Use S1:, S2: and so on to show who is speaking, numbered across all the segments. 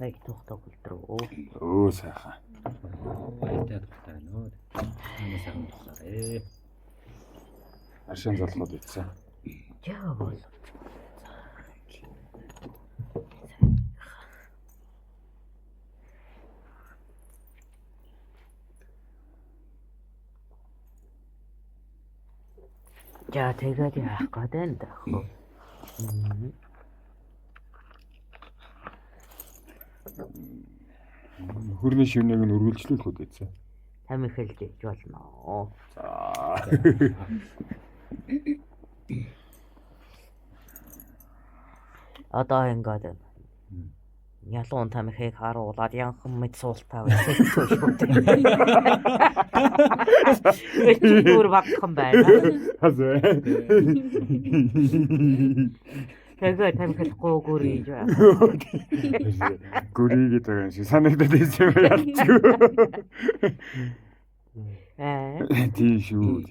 S1: Нэг тухтай хөлдрөө.
S2: Өө сайхан.
S3: Баяртай тухтай байна уу? Манай сайхан тухлаа.
S2: Аршин залгууд ицсэн.
S1: Яа бол. За тэгээд яах гээд байна даа.
S2: Хөрний шивнийг нь үргэлжлүүлэх үү гэсэн.
S1: Тамихэлж иж болно.
S2: За.
S1: Одоо ингээд ялуун тамхиг харуулад янхан мэд суултаа байсан шүү дээ. Өчигдөр багхан байна. Тэгээ тамхилахгүй гүрийж байна.
S2: Гүрий гэдэг юм шиг санагдаад байсан юм ялчгүй.
S1: Аа.
S2: Тийм шүү.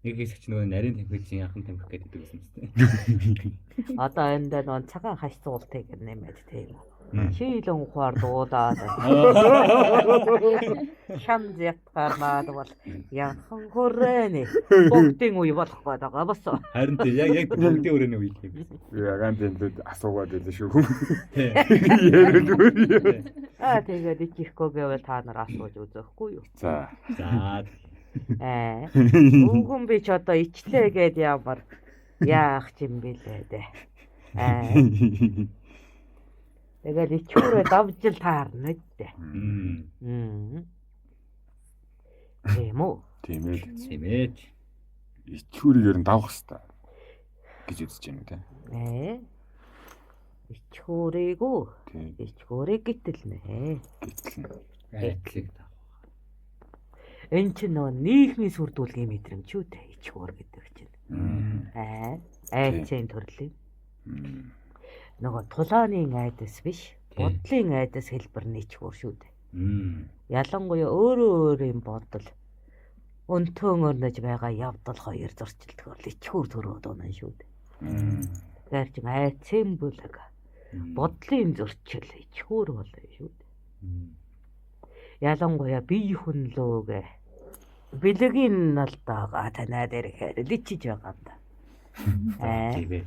S3: Нэг хэсэг чинь нөгөө нарийн тамхи чинь яхан тамхи гэдэг байсан юм чинь.
S1: Одоо энэ дээр нөгөө цагаан хаш суултыг нэмээд тийм. Шийлэн ухаар дуулаад. Шам зятгарнаад бол янхан хүрээний бүгдийн үе болох гээд байгаа бас.
S3: Харин тий яг яг бүгдийн өрөөний үе юм байсан.
S2: Ягаан тэмдэлд асуугаад байлаа шүү.
S3: Тий.
S2: Яриад өөр.
S1: Аа тэгээд ичихгүй гэвэл та нар асууж үзэхгүй юу?
S2: За.
S3: За.
S1: Аа. Үгүн би ч одоо ичлээ гэд ямар яах юм бэлээ дээ. Аа. Тэгэл ичхүүрээ давжил таарна дээ.
S3: Мм.
S1: Тийм үү?
S2: Тийм ээ.
S3: Тийм ээ.
S2: Ичхүүрийг ер нь давах хэвээр гэж үзэж байна үү те.
S1: Ээ. Ичхүүрийг үү?
S2: Тийм.
S1: Ичхүүрийг гítэлнэ.
S2: Гэтэл нь.
S3: Айдлыг давах.
S1: Энэ чинь нөгөө нийгмийн сүрдүүлгийн мэдрэмж үү те ичхүүр гэдэг чинь. Аа. Айцын төрөл юм. Нөгөө тулааны айдас биш, бодлын айдас хэлбэр нь ичхүүр шүү дээ. Ялангуяа өөрөө өөрийн бодол өнтөн өрнөж байгаа явдал хоёр зөрчилдөхөөр л ичхүүр төрөөд унаа шүү дээ. Тэгэхээр чинь айцын бүлэг бодлын зөрчил ичхүүр болно шүү дээ. Ялангуяа бие хүнлөөгэ бэлгийн налдаага танаа дээр ихээр л ичиж байгаа юм да. Аа.
S3: Тийм ээ.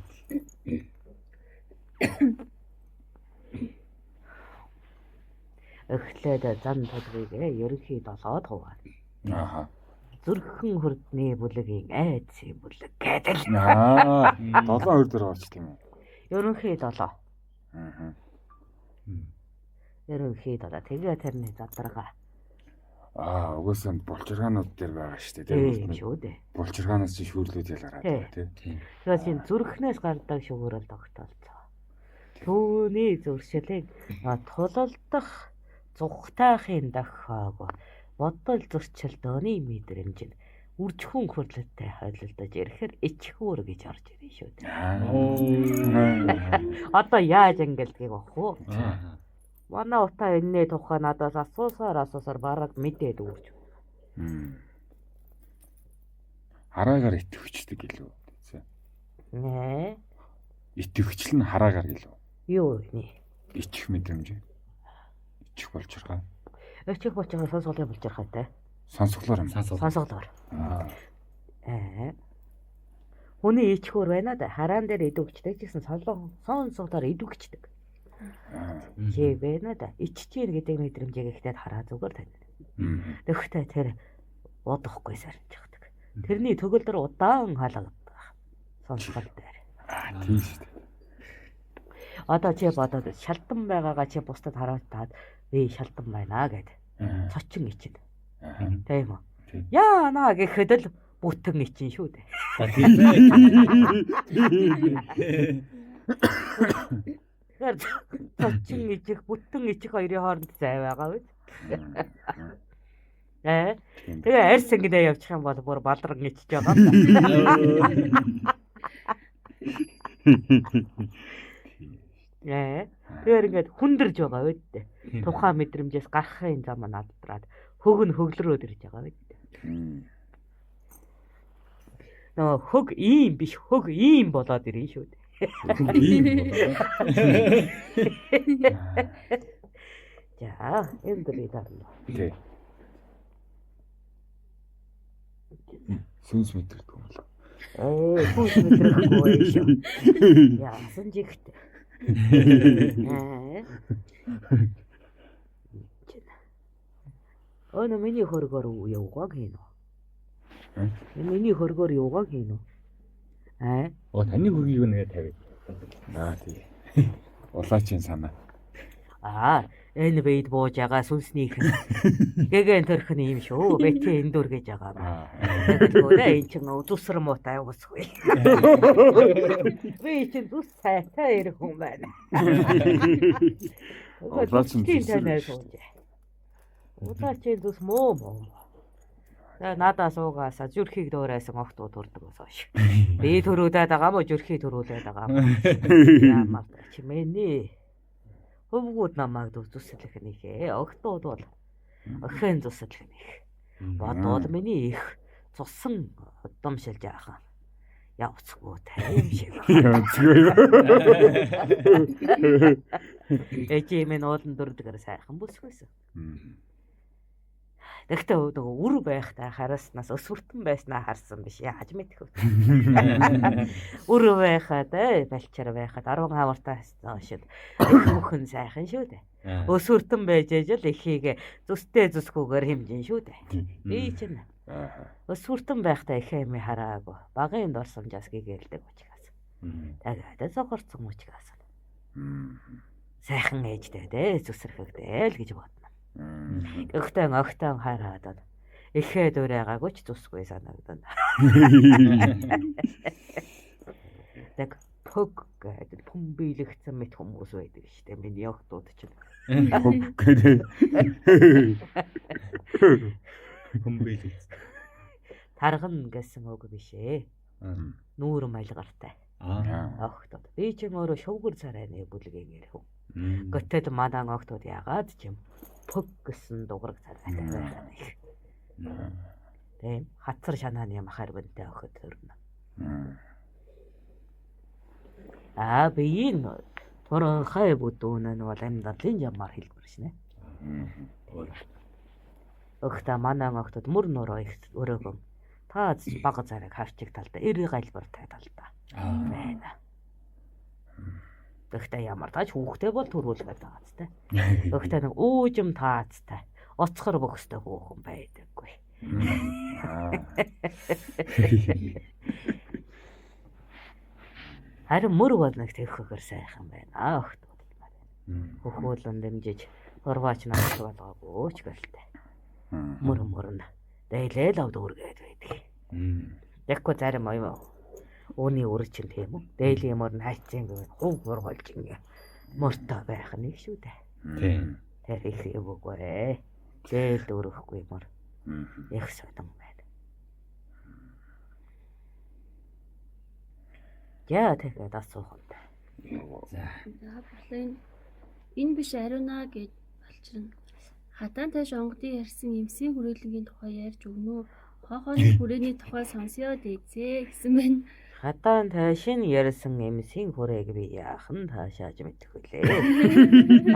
S1: Эхлээд зан төлөвийг ерөнхий долоод хуваана.
S2: Ааха.
S1: Зүрхэн хөрдний бүлгийн айдсын бүлэг гэдэг л.
S2: Аа, долоон хөр дээр орч тийм үү?
S1: Ерөнхий долоо.
S2: Аа.
S1: Ерөнхий долоо. Тэгээ тэрний задаргаа.
S2: Аа, угаасаа булчиргаанууд дээр байгаа шүү дээ.
S1: Тийм шүү дээ.
S2: Булчиргаанаас чи шүүрлүүд ялгараад байгаа тий.
S1: Тэгэхээр чинь зүрхнээс гардаг шүүрэл тогтолцоо. Түүний зөрчилийг тулалдах зүхтаахын дохиог бодол зөрчилдөөний мэдрэмж нь үржихүн хөрлөлтөй холилдож ирэхээр ичхүүр гэж орж ирнэ шүү дээ. Одоо яаж ангилдгийг бах уу? Манай утаа энэний тухай надаас асуусаар бараг мэдээд үүрч.
S2: Хараагаар итгэвчдэг гэлүү.
S1: Нэ.
S2: Итгэвчл нь хараагаар гэлүү.
S1: Юу нэ?
S2: Ичих мэдрэмж. Ичих болчирхаа.
S1: Ичих болчирхаа сонсголын болчирхаатай.
S2: Сонсголоор юм.
S1: Сонсголоор. Аа. Хүний ичхүүр байна да. Хараан дээр идэвхждэг гэсэн сонсголоор идэвхждэг. Чи байна да. Иччихээн гэдэг мэдрэмжийг ихтэй хараа зүгээр танина. Тэгвэл тэр удахгүй сарниждаг. Тэрний төгөлдөр удаан халагддаг. Сонсгол дээр.
S2: Аа, тийм шүү дээ.
S1: Одоо чи бодоод шалдан байгаагаа чи бусдад харуулж таад би шалдан байна гэд. Цочин ичнэ. Тийм үү? Яана гэхэд л бүтэн ичин шүү дээ. Тэгэхээр цочин ичих, бүтэн ичих хоёрын хооронд зай байгаа биз? Аа.
S2: Тийм.
S1: Тэгээ арьс ингэдэ явчих юм бол бүр балран ичж байгаа юм да. Аа. Тэгэхээр ингээд хүндэрж байгаа үедээ. Тухайн мэдрэмжээс гарахын зам нь алдраад хөг нь хөглөрөөд ирж байгаа үедээ. Нөгөө хөг ийм биш хөг ийм болоод ирнэ шүү дээ.
S2: Тийм болоо.
S1: За, энэ дэр дарна.
S2: Тий. Сүнс мэдэрдэг юм болоо.
S1: Ээ, сүнс мэдрэхгүй шүү. Яасан жигт. Аа. Өнөө миний хөргөөр явгаа гин үү? Миний хөргөөр явгаа гин үү? Аа.
S3: Оо таны хөргийг нэгэ тавиад.
S2: Аа тий. Улаачийн санаа.
S1: Аа, энэ бид бууж байгаа сүнснийх нь гэгэн төрх нь юм шүү. Бэти энэ дүр гэж байгаа маа. Тэгвэл энэ чинь зүсэр муутай уусгүй. Би чинь зүс сайтай ирэх хүн байна.
S2: Улаачин зүсэр
S1: танай сууж. Улаачин зүс муу муу. За надаа суугаасаа зүрхийг дуурайсан охтууд урдаг ус хойш. Би төрүүлээд байгаа мó зүрхийг төрүүлээд байгаа мó. Ямар ч миний хөвгүүд намайг зүсэлэх нэхээ. Охтууд бол охин зүсэлэх нэх. Бодвол миний их цусан удамшилж яахан. Явцгүй тайм шиг.
S2: Явцгүй.
S1: Ээжээ минь уулан дүрдгэр сайхан бүсгүйсэн. Тэгтээ нөгөө үр байхдаа хараснаас өсвөртөн байснаа харсан биш яаж мэдэх вэ? Үр байхад балчаар байхад 10 хавартай хойшид их мөхөн сайхан шүү дээ. Өсвөртөн байж ижил эхийг зүстэй зүсгүүгээр хэмжин шүү дээ. Би чинь өсвөртөн байхдаа ихээ ми хараагүй. Багын дурсамжаас гэгээлдэг учраас. Тэгээд зогорцсон учраас. Сайхан ээжтэй дээ зүсрэхэгдээ л гэж бодно. Өгтөн огтон хараад эхээ дурайгаагүй ч зүсгүй санагдана. Тэг пөг гэдэг пүмбилэгцэн мэт хүмүүс байдаг шүү дээ. Миний охтууд чинь.
S2: Пөг гэдэг.
S3: Пүмбилэгцэн.
S1: Тарган гэсэн үг биш ээ. Нүүр малгартай. Охтууд. Би ч өөрөө шувгар царайны бүлгийн эр хүн. Гэтэл манай охтууд яагаад ч юм пөг гэсэн дуграг царайтай байх нь их. Тийм. Хацар шанааны махар бэнтэй охид төрнө. Аа биеийн туранхай бүдүүн нь бол амьдралын жамаар хэлбэр шнэ. Өгтө манай охтууд мөр нуруу их өрөөгөн тааз бага царайг хавчиг талдаа эр галбартай талдаа байна. Гэхдээ ямар тааж хүүхдээ бол төрүүлгээд байгаа ч тэ. Гэхдээ нэг уужим таацтай оцгор бөхстэй хүүхэн байдаггүй. Харин мөр бол нэг тэвхэхэр сайхан байна. Охтууд байна. Хөхүүлэн дэмжиж хурваач намт болгоогүй ч гэлтэй. Мөр мөр нь дээлэл авд үргээд байдаг. Яггүй зарим юм Ууны үр чинь тийм үү? Дээлийн мөр нь хайцсан гэвэл хуг хургуулж ингээ мөртөө байх нэг шүү дээ.
S3: Тийм.
S1: Тэр их юм үгүй ээ. Зээл өрөхгүй мөр. Их содон байна. Яа тэгээд асуух юм да.
S3: За.
S4: За болон энэ биш ариуна гэж балчирна. Хадаан тааш онгодын ярьсан эмсийн хүрээлэнгийн тухай ярьж өгнө үү? Хохооны хүрээний тухай сонсёо дээзээ гэсэн байна.
S1: Хадаан таашин ярьсан эмсийн хүрээг би яахан таашааж мэдэх вүлээ.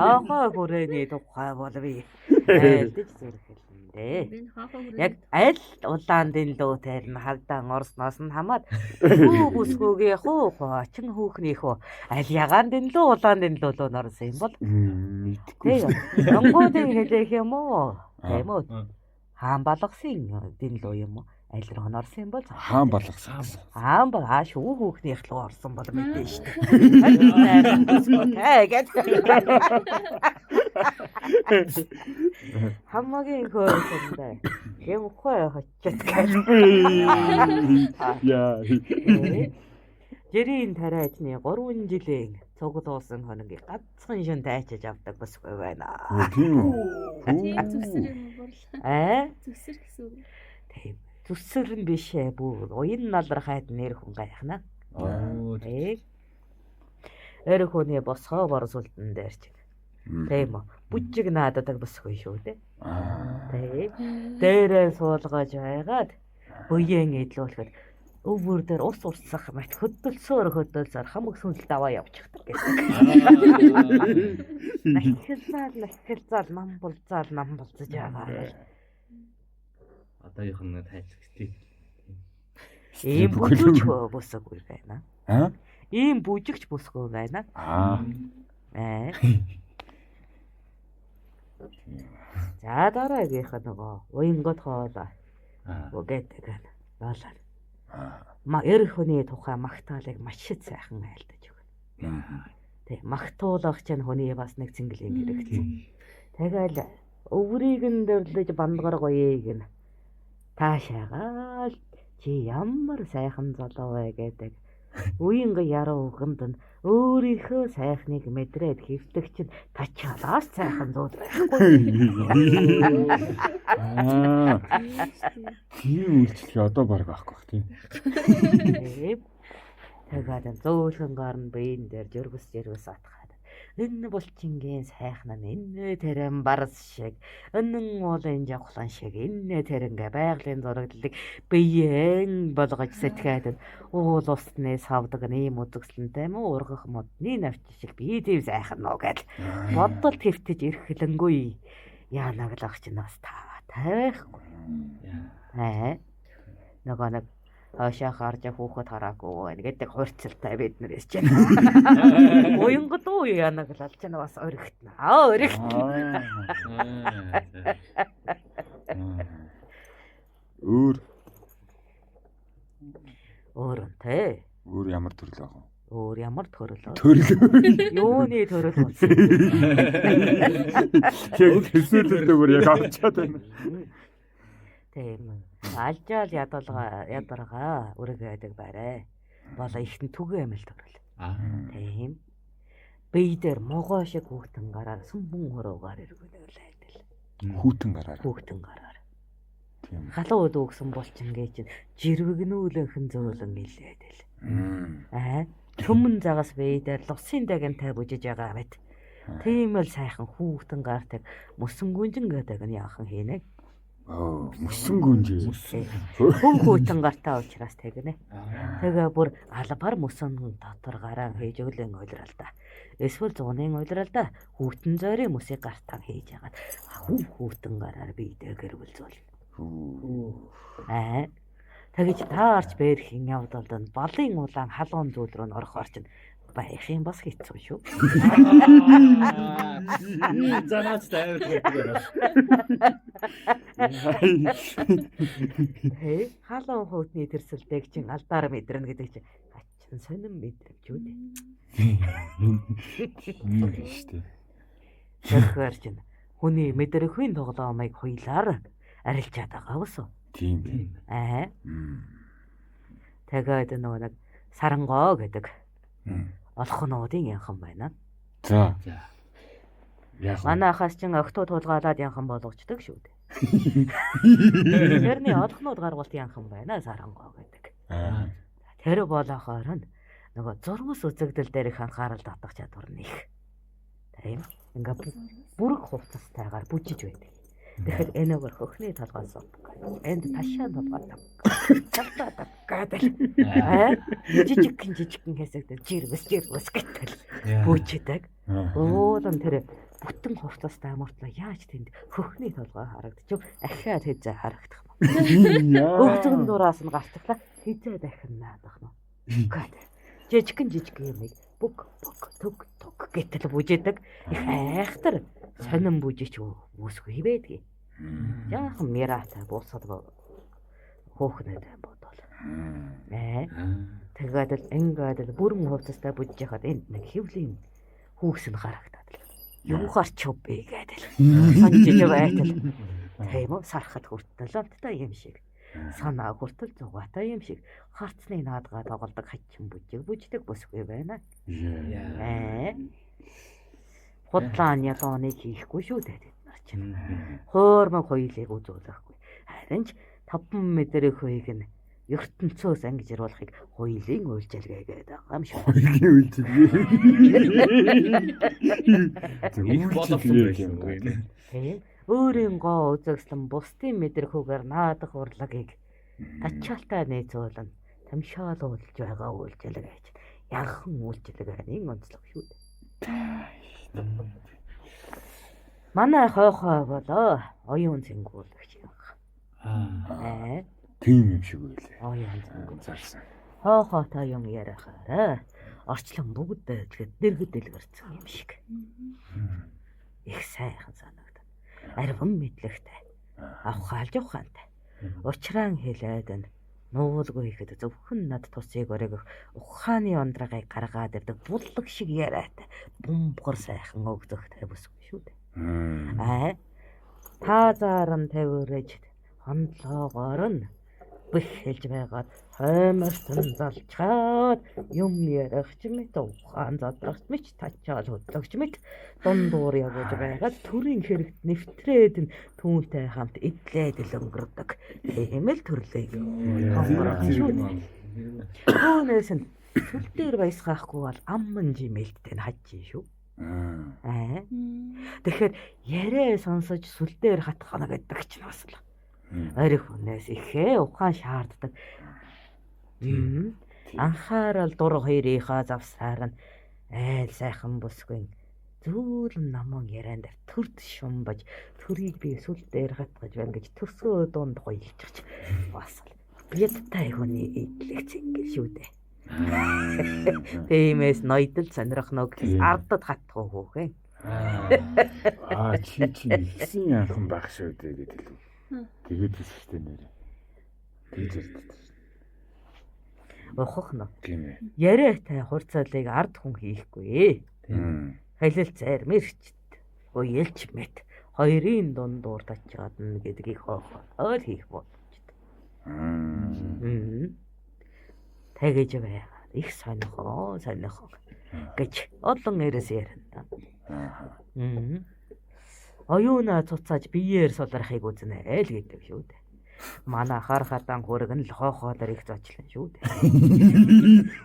S1: Хохоо хүрээний тухай бол би айлдаж зүрхэлнэ дээ.
S4: Энэ хохоо хүрээ.
S1: Яг аль улаан дэнлүү тэр нь халдаан орсноос нь хамаад хүү бүсгүүгийн хүү хоочин хүүхнийхөө аль ягаан дэнлүү улаан дэнлүү лөө норсон юм бол
S2: Мэдгүй.
S1: тийм онгоодын хэлэх юм уу? Тийм үү? Хаан балгасан дэнлүү юм уу? Аль руу нь орсон юм бол
S2: Хаан балгасан гэсэн.
S1: Хаан бол аа шүү хүүхнийх лөө орсон бол мэдэн шүү дээ. Тай гэж. Хамаагийн хөөрсөндөө юм хой хочет гэж.
S2: Яа.
S1: Жирийн тариачны 3 жилийн цуглуулсан хоногийг ганцхан шин тайчиж авдаг бүсгүй байна.
S2: Тийм үү?
S4: Тийм зүсэр юм уу бурлаа.
S1: Аа?
S4: Зүсэр гэсэн үг.
S1: Тийм. Зүсэр нь биш ээ бүр уян налрахайд нэр хүн гайхна.
S3: Оо.
S1: Тийм. Эр хүний босгоо борсуултан дээр чинь. Тийм үү. Бүжиг наададаг босгүй шүү дээ.
S2: Аа.
S1: Тийм. Дээрээ суулгаж байгаад буян эдлүүлэхэд өвөр дээр ус урсах мэт хөдөлсөөр хөдөлсөөр хамаг сүнэл даваа явчихдаг гэдэг. Нахилзаал нахилзаал нам булзаал нам булзаж байгаа.
S3: Одоогийнх нь тайлбарлах.
S1: Ийм бүжигч босоогүй байна.
S2: Аа?
S1: Ийм бүжигч босгүй байна.
S2: Аа.
S1: Аа. За дараагийнх нь нөгөө уянгод хоол
S3: Аа.
S1: гэдэг нь боолоо.
S2: Аа.
S1: Ма эр хүний тухай магтаалыг маш сайхан айлтаж өгнө. Тэг магтуулах чинь хүний бас нэг цэнгэлийн хэрэгцээ. Тэгэл өврийг нь дөрлөж бандгар гоёыг нь таашаагаал чи ямар сайхан залуу вэ гэдэг. Үеинг яруу үгэнд нь өөрийнхөө сайхныг мэдрээд хэвтэх чинь тачаалаас сайхан зүйл байхгүй.
S2: Аа.
S4: Тийм шүү дээ.
S2: Тийм үйлчлэг одоо баг байхгүй бах тийм.
S1: Тийм. Тэгээд зөөлхөн гарн биеийн дээр жөргөс жөргөс атгаад. Энэ булчингийн сайхан нь энэ тэрэн барс шиг, энэн уулын жавхлан шиг, энэ тэрэнгэ байгалийн зураглалыг биеэн болгож сэтгээд уул усны савдаг нь ийм үзэсгэлэнтэй мөн ургах модны навч шиг бие тийм сайхан нуу гэдэл бодол твтэж эрхлэнгүй. Яанаглах чинь бас таатай байхгүй.
S3: Яа.
S1: Аа. Нөгөө нэг хойшоо харж хүүхэд хараагүй байна гэдэг хуурцалтай бид нарээс чинь. Уянгад уу яанаглал чинь бас оригтна. Аа оригтна.
S2: Аа. Өөр
S1: Өөр нь те.
S2: өөр ямар төрөл байх вэ?
S1: Өөр ямар төрөл вэ?
S2: Төрөл.
S1: Юуны төрөл болсон?
S2: Яг төсөөлөлтөө бүр яг авчаад байна.
S1: Тийм. Алжаал ядалгаа ядаргаа үргээдэг барай. Болоо ихтэн түгээмэл төрөл.
S3: Аа.
S1: Тийм. Бие дээр могоо шиг хүүхдэн гараар сүмбэн хуруугаар эргэнэглээд л.
S2: Хүүтэн гараар.
S1: Хүүхдэн гараар.
S2: Тийм.
S1: Халуун үд өгсөн булчин гэж жирвэгнүүлэнхэн зөөлөн илээд л. Аа. Түмэн загас бие дээр лусын дагнтай бүжиж байгаа мэт. Тийм л сайхан хүүхдэн гартаг мөсөн гүнжин гэдэг нь яахан хийнэ.
S2: Оо, мөсөн гүнжээ.
S1: Хөв хүүтэн гартаа учраас тэгнэ.
S3: Аа.
S1: Тэгээ бүр албар мөсөн дотор гараа хийж өглөн уйлрал та. Эсвэл зуны уйлрал та хүүтэн зойрын мөсийг гартаа хийж яагаад хөв хүүтэн гараар биедээ гэрвэл
S2: Хүү.
S1: Аа. Тэгэж таарч бэрхэн явдалд нь балын улаан халуун зүйл рүү н орохоор чинь байх юм бас хэцүү шүү.
S3: За наач амар гэдэг байна.
S1: Тэ халуун хүүтний тэрсэлтэйг чинь алдаар мэдэрнэ гэдэг чинь хачин сонин мэдрэмж үү дээ.
S2: Тийм биш үү?
S1: Тэгэхээр чинь хүний мэдрэхүйн тоглоомыг хуйлаар арилжаад байгаа ус.
S2: Тийм бэ.
S1: Аа. Тэгээд нөгөө нэг сарангоо гэдэг олхнуудын янхан байна.
S2: За.
S3: За.
S2: Яг
S1: Манай ахаас чинь октод тулгаалаад янхан болгочдөг шүү дээ. Тэрний олхнууд гаргалт янхан байна сарангоо гэдэг.
S2: Аа.
S1: Тэр болохоор нь нөгөө зурмас үзэгдэл дээр их анхаарал татах чадвар нь их. Тийм. Ингээ бүрэг хувцастайгаар бүжиж байдаг. Тэгэхээр энэ өөр хөхний толгой суп. Энд ташаа толгой тав. Цалдаа тав гэдэг. Аа жижигхэн жижигхэн хэсэгдэл жиргэс жиргэс гэтэл бүжидэг. Уулан тэр бүтэн хувцастай мөртлөө яаж тэнд хөхний толгой харагдчих ахиад хэзээ харагдах юм. Өвзгөн дураас нь гарцглаа хэзээ дахин наадах нь. Гэт. Жижигхэн жижигхэн юмыг бүг бүг түг түг гэтэл бүжидэг. Их айхтар сонин бүжиж үүсгүй байдгийг. Яахан миратай буусаад хөөхнөд бодвол. Аа. Тэгээд л ингээд л бүрэн хувцастай бүжиж яхад энд нэг хөвлийн хүүс нь харагдаад л. Юухаар ч бэ гэдэл. Санжиж байтал. Тийм үү сархад хүртэл амттай юм шиг. Санаа хүртэл зугаатай юм шиг. Харцны наадгаа тоглодог хачин бүжиг бүждэг бүсгүй байна. Аа. Худлаан ялууныг хийхгүй шүү дээ бид нар ч. чинь. Хуурмаг хуйлыг үзүүлэхгүй. Харин ч 5 мэдрэх хуйг нь ертөнцөөс ангижруулахыг хуйлын үйлчилгээ гэдэг байгаа юм шиг.
S2: Хуйлын үйлчилгээ.
S3: Их боловсон байсан үг.
S1: Тийм. Өөрийн гоо үзэгслэн бусдын мэдрэхүүгээр наадах урлагийг тачаалтай нийцүүлэн тамшаалуулж байгаа үйлчилгээ чинь янхан үйлчилгээний онцлог шүү дээ. Манай хойхой болоо оюун цэнгүүлэгч юм.
S2: Аа. Тийм юм шиг байлээ.
S1: Оюун цэнгүүл.
S2: Зарсан.
S1: Хойхойтой юм яриахаараа орчлон бүгд тэгэхэд дэргэд дэлгэрсэн юм шиг. Их сайхан санагдана. Арван мэдлэгтэй. Авхаалж ухаантай. Учраан хэлээд нь нуулгүй ихэд зөвхөн над тусыг өрөөх ухааны ундрагийг гаргаад ирдэг буллаг шиг яриатай. Бумбгар сайхан өгзөгтэй бүсгүй шүү дээ. Аа. Таазаар нь тавиурэж хондлоогоор нь бэх хэлж байгаад хойморт нь залчаад юм ярих ч мэт ухаан задрах мэт тачаал хөдлөгч мэт дундуур явж байгаад төрийн хэрэгт нэвтрээд нь түүнтэй хамт идлээд л өнгөрдөг. Тийм л төрлийг хонгорох шүү дээ. Түүнээс нь цөл дээр баясгаахгүй бол амман жимэлттэй нь хажиж шүү. Аа. Тэгэхээр яриа сонсож сүл дээр хатхана гэдэг чинь бас л орих хүнээс ихээ ухаан шаарддаг. Анхаарал дур хоёрынхаа завсаар нь айл сайхан бүсгүй зөөлөн наман яриан дээр төрд шумбаж төрийг би сүл дээр хатгаж байна гэж төсөө дунд гоёлчих бас л бядтай хүний эдлэг цэнгэл шүү дээ. Тиймээс ноёдол сонирх нөглөс ардад хатах хүүхэн.
S2: Аа чи ихсэн яахан байх шүү дээ гэдэг л. Тэгээд хэсэгтэй нэр. Тэгж ярьдаг.
S1: Ухах нь.
S2: Тийм ээ.
S1: Яриатай хурцаалыг ард хүн хийхгүй. Халилцаар мэрчт. Уялч мэт. Хоёрын дундуур тачаадна гэдгийг хоохоо хийх боломжтой. Тэгэж байгаа. Их сонирхоо гэж олон эрээс ярина. Оюунаа цуцааж биеэр сулрахыг үзнэ л гэдэг шүү дээ. Манай хар хадаан хүрэг нь л хоохоолоор их зочлон шүү дээ.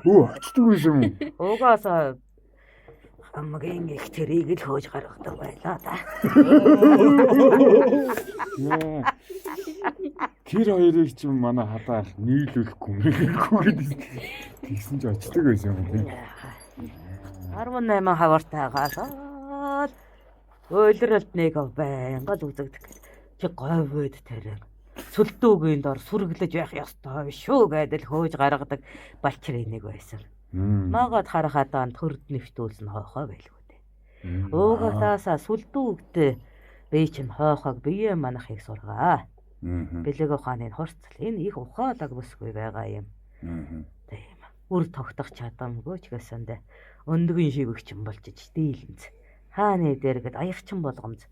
S2: Өө очдөг юм уу?
S1: Угаасаа хамгийн их тэрийг л хөөж гаргадаг байлаа да.
S2: Тэр хоёрыг ч манай хадаа ах нийлүүлэхгүй мэггүй гэдэг. Тэгсэн чи очдөг байсан юм тийм.
S1: 18 хавартайгаас уйлралт нэг байнга л үзэгдэх. Чи говьд тэрэн сүлдүүгийн дор сүргэлж байх ёстой шүү гэдэл хөөж гаргадаг балчрын нэг байсан. Магад харахадаан төрд нэвтүүлсэн хойхой байлгүй дээ. Уугатаасаа сүлдүүгт би чинь хойхойг бие манахыг сургаа. Бэлэг ухааны хурцл энэ их ухаалаг бүсгүй байгаа юм. Тийм. Үр тогтох чадамгүй ч гэсэндэ өндгөн шивэгчин болжиж дийлэнц. Хааны дэргэд аягчин болгомз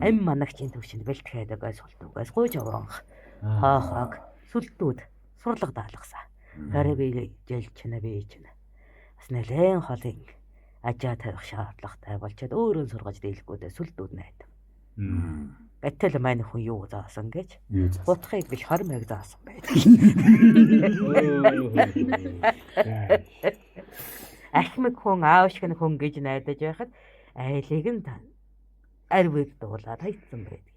S1: ам манагчийн төвшөнд бэлтгэдэг сүлдүүгээс гуйж овоонх. Хоохойг сүлдүүд сурлага даалгасан. Харин би жилчнэ би чинь. Бас нэлээд холын ажаа тавих шаардлагатай болчиход өөрөө сургаж дийлэхгүйдээ сүлдүүд найдав. Гэтэл мань хүн юу заасан гэж бутахыг биш хормыг заасан байдаг. Ахмаг хүн аавшгэн хүн гэж найдаж байхад айлыг нь арвиг дуулаад хайцсан байдаг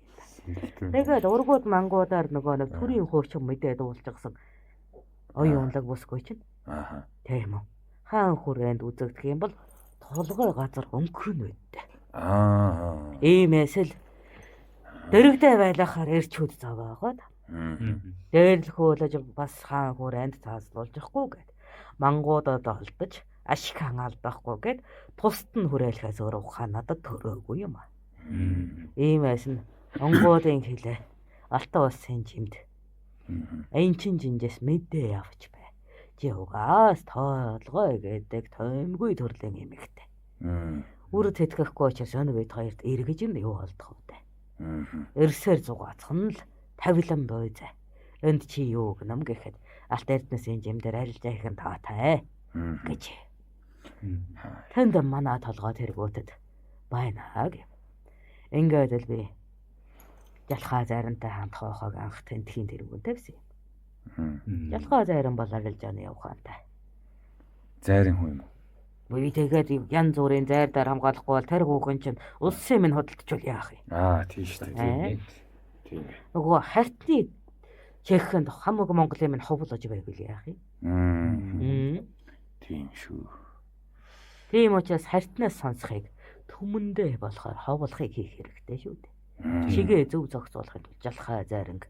S1: юм. Тэгээд ургууд мангуудаар нөгөө нэг төрийн хуучин мэдээ дуулчихсан оюунлаг бүсгүй чинь.
S2: Аа.
S1: Тийм үү. Хаан хүрээнд үзэгдэх юм бол толгой газар өнгөрнө байдтай.
S2: Аа.
S1: Иймээс л дэрэгдээ байлахаар эрчүүд зовоогоод дээрлэхүүлж бас хаан хүрээнд цааслуулчихгүй гэд. Мангуудад олдож ашиг хаан алдахгүй гэд тусад нь хүрээлэхээс өөр ухаан надад төрөөгүй юм аа. Иймээс нь онгоолын хилээ Алтан улсын жимд Энчин жинжээс мэдээ явж бай. Чи угаас тоолгой гэдэг тоймгүй төрлийн эмэгтэй. Үр тэтгэхгүй учраас өн бид хоёрт эргэж нь юу болдох вэ? Эрсээр зугаацхан л тавилан буйзаа. Энд чи юу гэнэм гэхэд Алт Эрдэнэсийн жимдэр арилж айхан таатай гэж. Тэнд манай толгой тэргүүтэд байна гэв. Ингээд л би Жалхаа зайрантай хамт хоохойг анх тэнтхийн тэргүүнтэй гэсэн юм. Жалхаа зайран бол арилжааны явхаантай.
S2: Зайрын хүн юм уу?
S1: Үгүй тэгээд янз бүрийн зайр дээр хамгаалахгүй бол тэр хүүхэн чинь улсын минь худалдчихвал яах юм?
S2: Аа, тийм шүү дээ. Тийм.
S1: Нөгөө хартны чехэнд хамаг Монголын минь ховлож байвал яах юм?
S2: Тийм шүү.
S1: Тийм учраас хартнаас сонсохыг түмэндээ болохоор ховлохыг хийх хэрэгтэй шүү дээ. Чигээ зөв зохицуулахын тулд жалхаа зайранг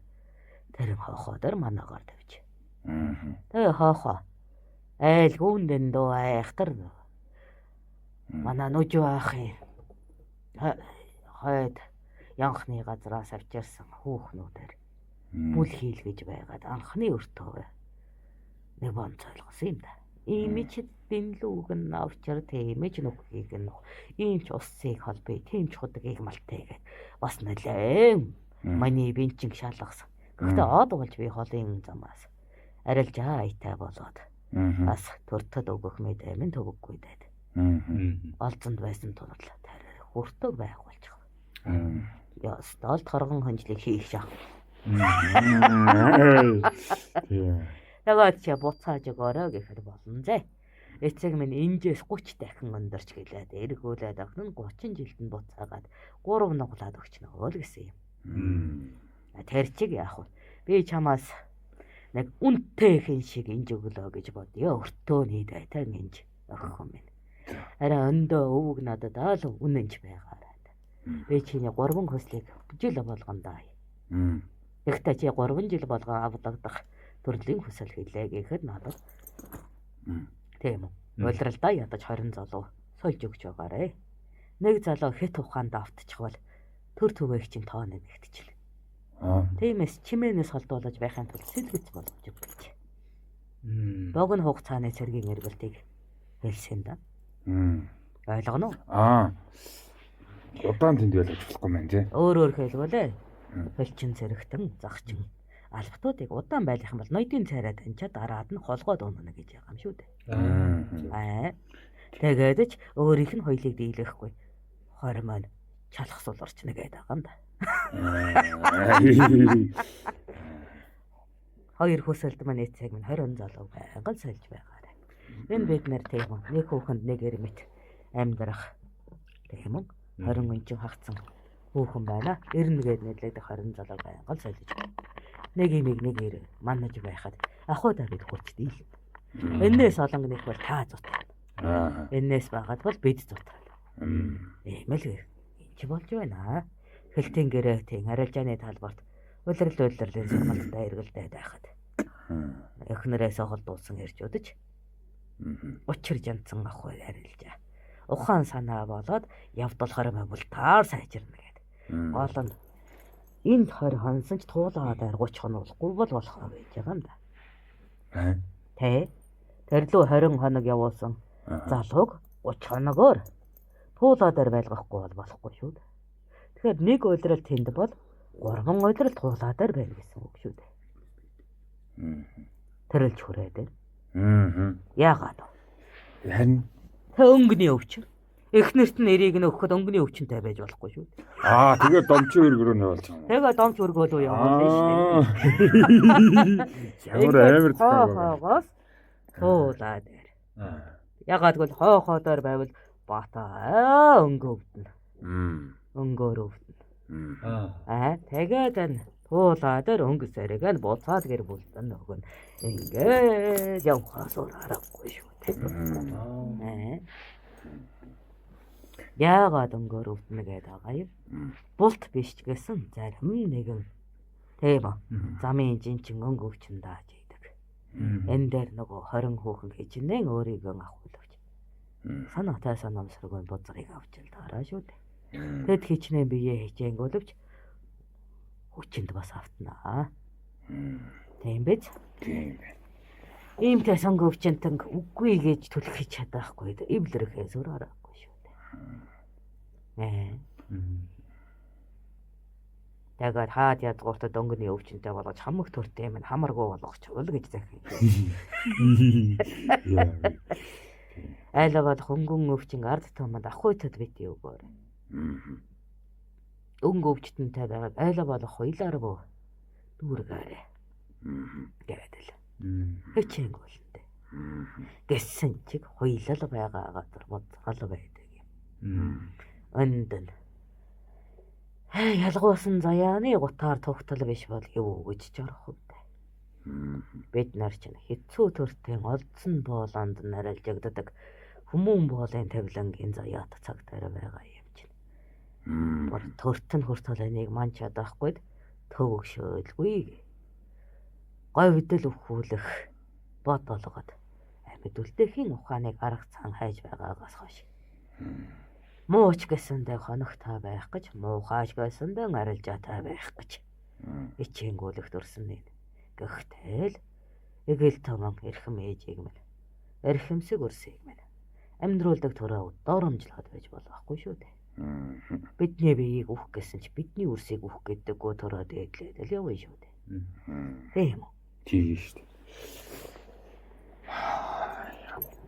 S1: тэр хоохоо дээр манаагаар тавьж. Тэгээ хоохоо айлгүүн дэндүү айхтар манай нүжүү аахын хойд янхны газраас авчирсан хүүхнүүдээр бүл хийлгэж байгаад анхны өртөө нэг бонц ойлгосон юм да. Ийм ч дэнлүүг нь авчир, тийм ч нүхгийг нь ийм ч усыг холбё, тийм ч худагийг малтай гэд бас нэлээ миний бинчин шалгасан. Гэхдээ од болж би холын замаас арилжаа айтай болоод бас төртөд өгөх мэдээ минь төгөггүй дээд. Олзонд байсан тул тэр хүртөг байгуулчих. Ёстой л торгон хөнжлийг хийх шах. Тэгээд чи буцааж өгөөрэй гэхэд болно зэ. Эцэг минь инжээс 30 дахин өндөрч гэлээд эргүүлээд охин нь 30 жилд нь буцаагаад 3 нуглаад өгчнө л гэсэн юм. Тэр чиг яах вэ? Би чамаас нэг үнтэй хэн шиг инж өглөө гэж бодъё. Өртөө нийт айтан инж охин минь. Арай өндөө өвөг надад аал үнэнч байгаарай. Би чиний 3 хүслийг жил болгон даа. Тэгэхдээ чи 3 жил болгон авлагдах төрлийн хүсэл хэлээ гэхэд надад тийм үү. Улиралдаа ядаж 20 залуу сольж өгч байгаарэ. Нэг залуу хэт ухаанд автчихвал төр түгээх чинь тоо нэмэгдчихлээ. Тиймээс чимээнээс холдуулж байхын тулд сэлгэц болгож өгч. Богино хугацааны цэргийн эргэлтийг хэлсэн да. Ойлгоно уу?
S2: Аа. Удаан тэнд байлгаж болохгүй мэн тий.
S1: Өөрөөр хэлбэл хөлчин цэрэгтэн загчин албатуудыг удаан байлгах юм бол ноёдын цайраа таньчаад дараад нь холгоод унана гэж байгаа юм шүү дээ. Аа. Тэгээд ч өөрийнх нь хоёлыг дийлэхгүй хормон чалах суларч нэгээд байгаа юм да. Хоёр хүсэлд маань эцэг минь 20 залуу байнга сольж байгаарай. Энэ бид нар тийм үү нэг хүүхэнд нэг эрмит амьдрах тийм үү 20 өнчин хагцсан хүүхэн байна. 90 гээд нэрлэгдэх 20 залуу байнга сольж. Нэг имийг нэг эр манаж байхад ахуйдаа бид хурц дийлнэ. Эннээс олон нэх бол та зутаа. Эннээс багад бол бид зутаа. Ийм л энэ чи болж байна. Хэлтийн гэрээтийн арилжааны талбарт улирал улирлын сургалттай эргэлдээд байхад эхнэрээс холдуулсан ирж удаж учир жанцсан ах арилжаа. Ухаан санаа болоод явдалхаар байвал таар сайжирна гэд. Гол нь энд 20 хонсон ч туулгаа дээр 30 хоног болохгүй бол болохоо гэж байгаа юм да. Тэ. Тэр лүү 20 хоног явуулсан залууг 30 хоногоор туулаа дээр байлгахгүй бол болохгүй шүү дээ. Тэгэхээр нэг улирал тэнд бол 3 улирал туулаа дээр байна гэсэн үг шүү дээ. Тэрэлж хүрээд байна. Яагаад вэ?
S2: Харин
S1: Тэ өнгөний өвчин. Эхнэрт нь эрийг нь өгөхөд өнгөний өвчнтэй байж болохгүй шүү дээ.
S2: Аа, тэгээд домчин өргөрөө нь болж байгаа юм.
S1: Тэгээд домч өргөөлөө явуулна шүү дээ.
S2: Ямар амар зохион
S1: хоогоос туулаа дээр. Ягаад гэвэл хоо хоо дээр байвал бата өнгө өвдөнө. Өнгөөр өвдөнө. Аа, тэгээд энэ туулаа дээр өнгө сэрэг нь буцаад гэр бүлдэн өгнө. Ингээд явхаас өөр аргагүй шүү дээ. Яагаад өнгөөр өвдөнө гэдэг байгаа юм? Булт биш ч гэсэн зарим нэгэн тийм үү? Замын жинчин өнгө өвчин дааж идэг. Энэ дээр нөгөө 20 хүүхэн хичнээн өөрийгөө ахуулвч. Санаатай санамсаргүй бузрыг авч л дараа шүү дээ. Тэд хичнээн биеэ хичээнгүүлвч хүчинд бас автнаа. Тийм биз?
S2: Тийм байна.
S1: Иймтэй сонгоо өвчнтэн үгүй гэж түлхэж чадахгүй. Эвлэрэхээс өөр аргагүй шүү дээ. Тэгээд хаад ядгууртад өнгөний өвчнтэй болгож хамаг төртэй минь хамаргүй болгочихвол гэж захив. Айлаа бол хөнгөн өвчин ард түмэнд ахуйтад бити өгөөр. Өнгө өвчтөнтэй байгааг айла болох хуйлаар бөө дүүргээрээ гэдэг л. Хичээнгүүлэндээ. Гэсэн чиг хуйлал байгаа газар боцгол байдаг юм. Өндөн. Ялгуусан заяаны гутаар тугтал биш бол юу гэж жорох вэ? Бид нар чинь хэцүү төртийн олдсон боолонд нарилжигддаг хүмүүн боолын тавилангийн заяат цаг дээр байгаа юм чинь. Бор төрт нь хүртэл энийг ман чадахгүйд төвөгшөөлгүй. Говьдол өвхүүлэх бод болгоод амьд үлдээхийн ухааныг арга цан хайж байгаагаас хойш. Мууч гэсэндээ хоногтой байх гэж, муухайч гэсэндээ арилжаатай байх гэж ичээнгүүлэх төрсөн нэ. Гэхдээ л эгэл томон эрхэм ээжийг минь, эрхэмсэг өрсийг минь амьдруулдаг төрөө доромжлоод байж болохгүй шүү дээ. Бидний биеийг үхэх гэсэн чи бидний үрсийг үхэх гэдэггүй төрөө дээдлээд л явна шүү дээ. Тийм үү?
S2: Тийм шүү дээ.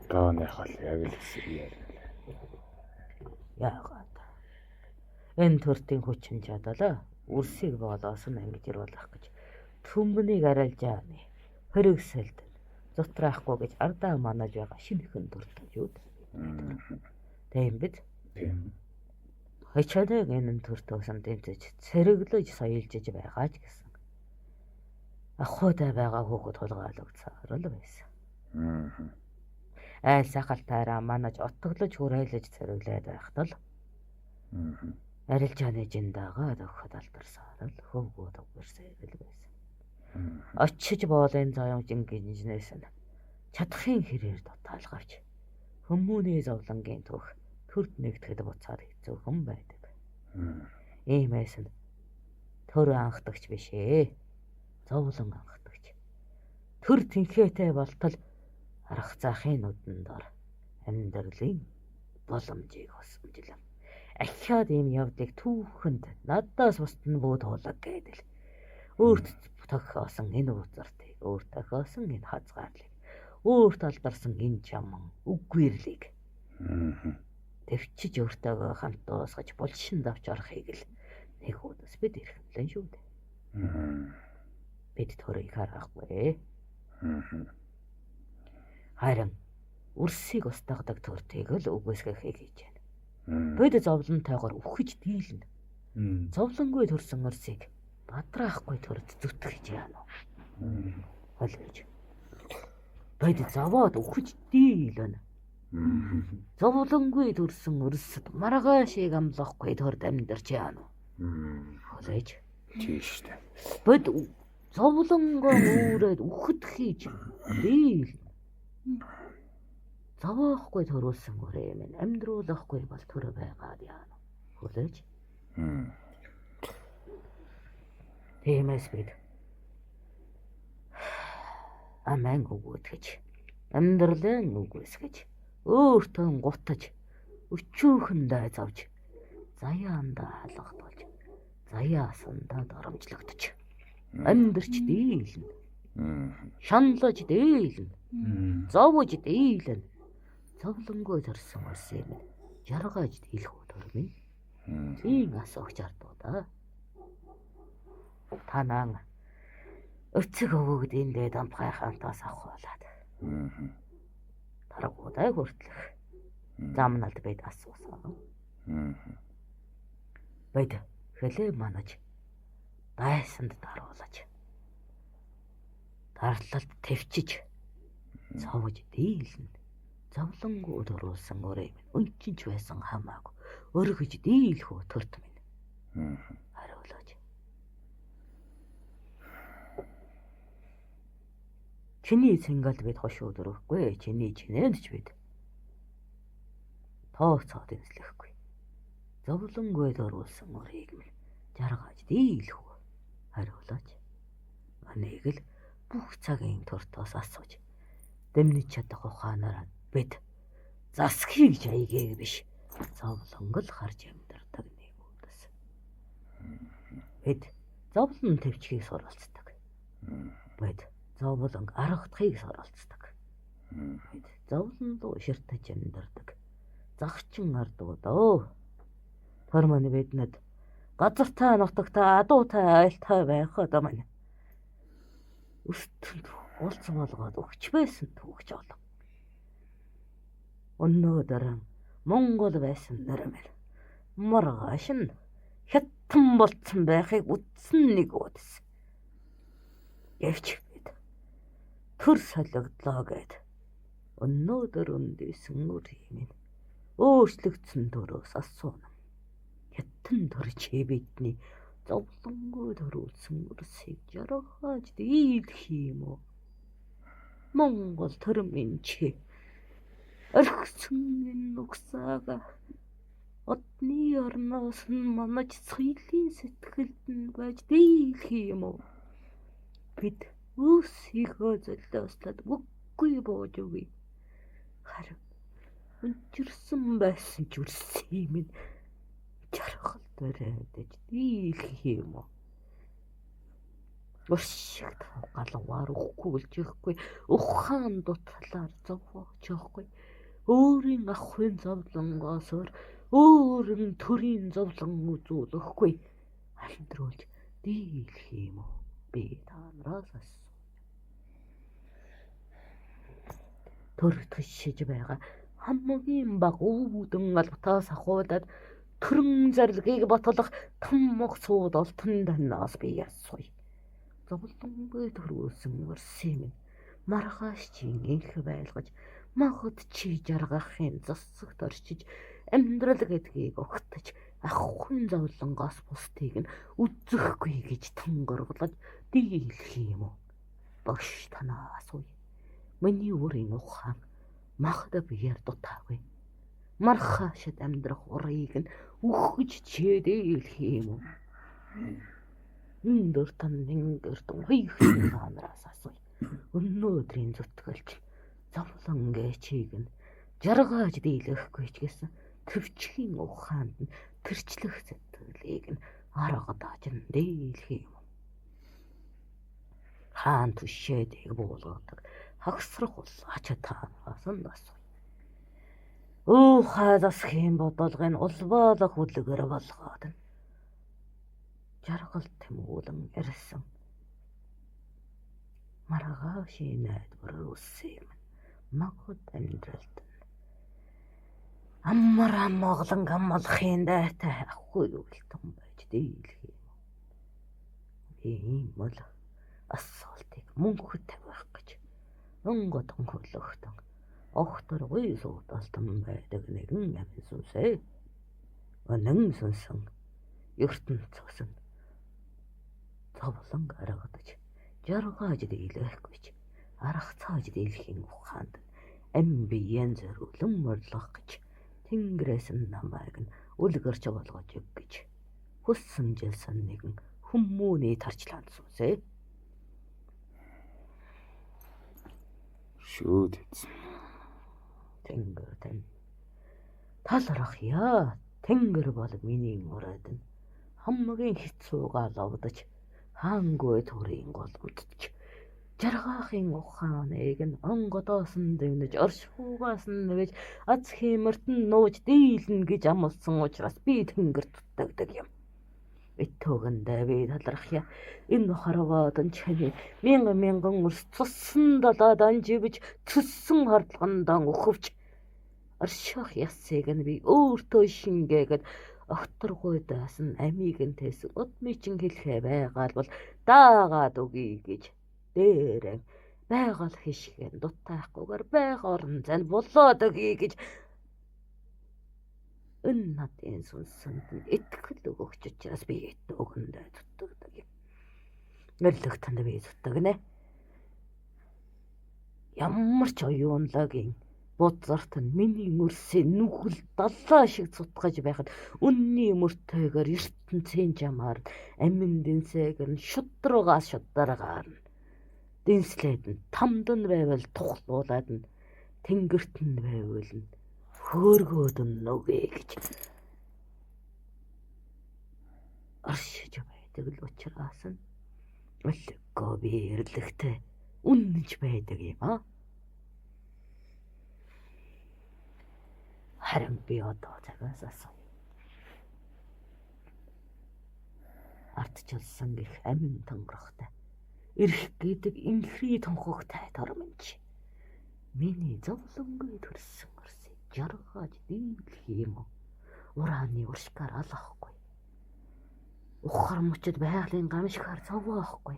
S2: Тооных бол яг л хэсэг яриа.
S1: Яагаад? Энэ төртийн хүчин чадал үрсийг боолоос нь ангижруулах гэж түмнийг арилжааны хоригсэлд зутраахгүй гэж ардаа манаж байгаа шинэхэн төртөө юу дээ. Тийм биз?
S2: Тийм.
S1: Хичээнэг энэ төртөөс нь дэмжиж цэрэглэж соёлжиж байгаа ч гэсэн ахуйтай байгаа хүүхэд хулгайлагдсаар л байсан. Айл сахалтаараа манаж отоглож хүрээлэж цэрэглээд байхад л арилжааны жиндагаа өгөхөд алдарсаар л хөвгөө төвгөрсээр л байсан. Очиж боолын зоён жингинжнээс нь чадахын хэрээр дутаалгавч хүмүүний зовлонгийн түүх төрд нэгтгэхэд буцаад хэцүүхэн байдаг. Иймээс нь төр анхдагч биш ээ. Зовлон анхдагч. Төр тэнхээтэй болтол арга заахын нүдэн дор амьдралын боломжийг хосомжлон. Ахиад ийм явдлыг түүхэнд надаас бусд нь бүү туулаг гэдэл. Өөрт тохиосон энэ узартыг, өөрт тохиосон энэ хазгаарлыг, өөрт алдарсан энэ чаман үгүйрлийг төвчж өөртөөгөө хамт дуусгаж булшин давч орохыг л нэг удас бид эрхэмлэн шүү дээ. Бид төрийг харахгүй. Харин үрсийг устгадаг төртийг л үгүйсгэхийг хийж байна. Бид зовлонтойгоор үхэж дийлнэ. Зовлонгүй төрсөн үрсийг бадраахгүй төрд зүтгэж яана. Холж. Бид зовоод үхэж дийлнэ. Зовлонгүй төрсөн өрсөд маргаашийг амлахгүй төрд амьдарч яана. Холж.
S2: Тийм шүү дээ.
S1: Бид зовлонгоо үүрээд үхэд хийж дийлнэ. Зовоохгүй төрүүлсэн өрөө минь амьдруулахгүй бол төрө байгаад яана. Хүлээж. Тиймээс бид аман өгөөдгөж амьдралын үгүйсгэж өөртөө гутаж өчүүхэндээ зовж заяандаа халгатуулж заяасандаа доромжлогдож амьдарч дийлнэ. Шаналж дийлнэ. Зовж дийлнэ. Зовлонгүй төрсөн улсын минь жаргаж дийлэх өдөр минь. Тийм асуух чардуу да. Танаа өцөг өвөгд эндээ дампгай хаантаас авахуулаад. Таргуудаа хүртлэх замналд бид асуусан. Бид хөлөө манаж дайсанд даруулаж дарлалд төвчиж цовж дийлнэ. Зовлонгүй дөрүүлсэн өрөө минь өнчинч байсан хамаагүй өргөж дийлэх төрт минь. Хариулаач. Чиний цэнгэлд бид хош өдрөхгүй, чиний чинээнд ч бид тооцоод эзлэхгүй. Зовлонгүй дөрүүлсэн өрийг минь жаргаж дийлэх үү. Хариулаач. Манийг л бүх цагийн төртөөс асууж дэмнэж чадах ухаанаараа бид засхийг жаягийг биш зовлонг л харж амьдардаг нэг үдэс. Бид зовлон төвчгийг суралцдаг. Бид зовлон аргадахыг суралцдаг. Бид зовлон руу ширтэж амьдардаг. Загчин ардууд өө. Тэр маань бидэнд Газартай нутагтай адуутай айлтай байхад маань өстөнд уулзсан болгоод өгч байсан түүхч олон. Өнөөдөр Монгол байсан нэр мэл маргааш нь хятан болцсон байхыг үтсэн нэг үдс. Гэвч бид төр солигдлоо гэд өнөөдөр үндэсэн үр юм өөрчлөгдсөн төрөөс асууна. Хятан төр чи бидний зовлонгүй төрүүлсэн өрсийг жаргаж дийлэх юм уу? Монгол төр минь чи орхисон энэ угсаага одны орноос нь манаж соёлын сэтгэлд нь байж дийлэх юм уу? Бид өөрсдийгөө золиослоод үгүй бууж өгье. Харин өнчирсөн байсан ч үрсэн минь жаргал дөрөөдөж дийлэх юм уу? Уршиг галваар үхгүй үлжихгүй, ухаан дутхлаар зовооч явахгүй. Өөрийн ахын зовлонгоос өөр өөрийн төрийн зовлон үзүүлэхгүй. Амьдруулж дийлэх юм уу? Би та нараас асууя. Төр төшөж байгаа хамгийн бага үүдэн албатаас ахуулаад төрөн зорилгыг батлах томог сууд олтон танаас би асууя. Зовлонгүй төрүүлсэн өрсөн минь маргааш чинь инх байлгаж махад чи жаргахын засагт орчиж амьдрал гэдгийг огтож ахын зовлонгоос бусдыг нь үзэхгүй гэж тонгорглож дийлэх юм уу? Багш танаа асууя. Миний үрийн ухаан махад биеэр дутаагүй. Мархаашид амьдрах урыг нь үхэж чэдэлэх юм уу? Өндөр тан ингэрт хоёрын нараас асууя. Өнөөдрийн зүтгэлч зовлон гээчийг нь жаргааж дийлэхгүй ч гэсэн төвчгийн ухаанд нь тэрчлэх сэтгэлийг нь аргадааж нь дийлэх юм. Хаан түшээдийг буулгадаг хагсрах улаач таанаас нь асууя. Өөхай засгийн бодлогын улбаалах үлгэр болгоод нь жаргал тэмүүлэн ирсэн. Маргаашийн найдвар үссэн юм. Магад амьдралд амар амгалан амлахын дайтай ахгүй үлтэн байж дийлэх юм. Ийм бол асуултыг мөнхөд тавих гэж онгодон хөлөгтөн огтор гуй суудалтан байдаг нэгэн амин сүнсээ. Өнөн сүнсэн ертөнцөөс нь зовлон гаргадаж жаргааж дийлэхгүй ч арга цааж дийлэхийн ухаанд ам биеэн зориулан морлох гэж тэнгэрээс нь намайг нь үлгэрч болгож өг гэж хүссэн жилсэн нэгэн хүмүүний тарчлаанд сүнсээ.
S2: Шүүд эзэн.
S1: Тэнгэр тань талрах яа тэнгэр бол миний ураад нь хамгийн хэцүүгаа ловдож хаангүй төрийн голомтч жаргаахын ухааныг нь онгодоос нь дэвнэж оршихугаас нь нэвэж аз хиймэрт нь нууж дийлнэ гэж амласан учраас би тэнгэр дутагддаг юм. Итүүгэндээ би талархъя. Энэ хорвоод нь чами мянган мянган өрс цуссан далаад анживж цөссөн хордлогондоо өхөвч орших ясыг нь би өөртөө шингээгээд огторгуйдаас нь амийг нь тээсэн удмын чин хэлхээ байгаал бол даагаад өгье гэж дээрэн байгаль хишгэн дутаахгүйгээр байга орон зайн болоод өгье гэж энэ надын сүнсэнд нь итгэл өгөгч учраас би итүүгэндээ зүтгэдэг юм. Нэрлэх танд би зүтгэнэ. Ямар ч оюунлагийн бузарт нь миний мөрсийн нүхэл далаа шиг цутгаж байхад үнний мөртэйгээр ертөнцийн жамаар амин дэнсээг нь шудрагаас шударгаар нь дэнслээд нь тамд нь байвал тухлуулад нь тэнгэрт нь байвал нь хөөргөөд нь нүгэ гэж оршиж байдаг л учраас нь өлгөө би эрлэгтэй үнэнч байдаг юм аа. Харин би одоо цагаас асуу. Ардчилсан гих амин тонгорохтой. Ирэх гэдэг инхри тонхогтой тормж. Миний зовлонгүй төрсөн өрсөй жаргаж дийлэх юм уу? Урааны уршгаар алахгүй. Ухар мөчөд байгалийн гамшигар цовоохгүй.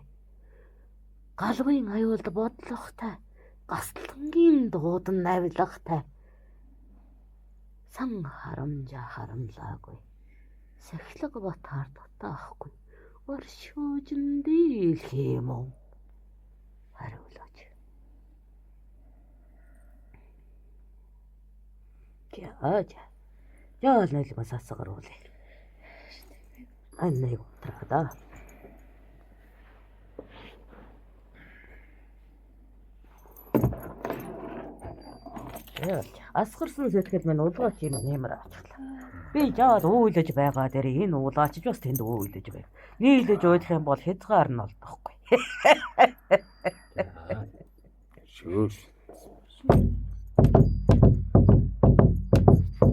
S1: Галвын аюулд бодлоготой, гаслангийн дуудан авилгатай. Сан харамжаа харамлаагүй. Сахилга батаар дутаахгүй. Оршуужин дийлэх юм уу? Хариулаач. За за. Яал нэлбас асгаруулъя. Анныг утраа да. Яал асгарсан сэтгэл минь улгаач юм нэмэр авчихлаа. Би жаал уйлаж байгаа дээр энэ уулаач ч бас тэнд уйлаж байв. Нийлэж уйлах юм бол хязгаар нь олдохгүй.
S2: Шөөш.